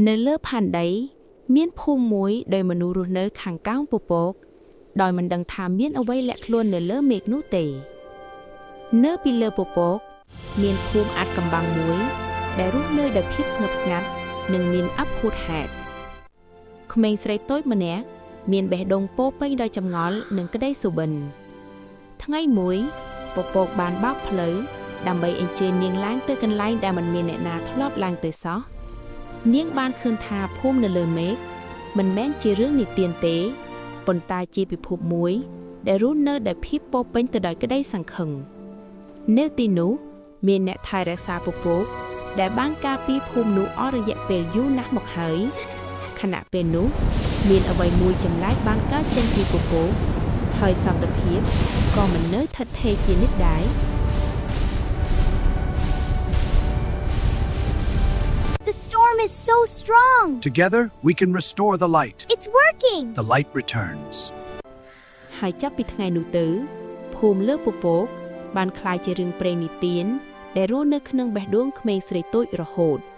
នៅលើផែនដី មានភូមិមួយដោយមនុស្សរស់នៅខាងកោងពពក ដោយមិនដឹងថាមានអ្វីលាក់ខ្លួននៅលើមេឃនោះទេ នៅពីលើពពក មានភូមិអាថ៌កំបាំងមួយ ដែលរស់នៅដោយភាពស្ងប់ស្ងាត់ និងមានអភូតហេតុក្មេងស្រីតូចម្នាក់មានបេះដូងពោរពេញដោយចម្ងល់និងក្តីសុបិន ថ្ងៃមួយពពកបានបើកផ្លូវដើម្បីអញ្ជើញនាងឡើងទៅកន្លែងដែលមិនមានអ្នកណាធ្លាប់ឡើងទៅសោះ នាងបានឃើញថាភូមិនៅលើមេឃមិនមែនជារឿងនិទានទេប៉ុន្តែជាពិភពមួយ ដែលរស់នៅដោយភាពពោរពេញទៅដោយក្តីសង្ឃឹមនៅទីនោះមានអ្នកថែរក្សាពពកដែលបានការពារភូមិនោះអស់រយៈពេលយូរណាស់មកហើយខណៈពេលនោះមានអ្វីមួយចម្លែកបានកើតចេញពីពពកហើយសន្តិភាពក៏មិននៅថិតថេរជានិច្ចដែរ The storm is so strong. Together, we can restore the light. It's working. The light returns. ហើយចាប់ពីថ្ងៃនោះទៅភូមិលើពពកបានក្លាយជារឿងព្រេងនិទានដែលរស់នៅក្នុងបេះដូងក្មេងស្រីតូចរហូត។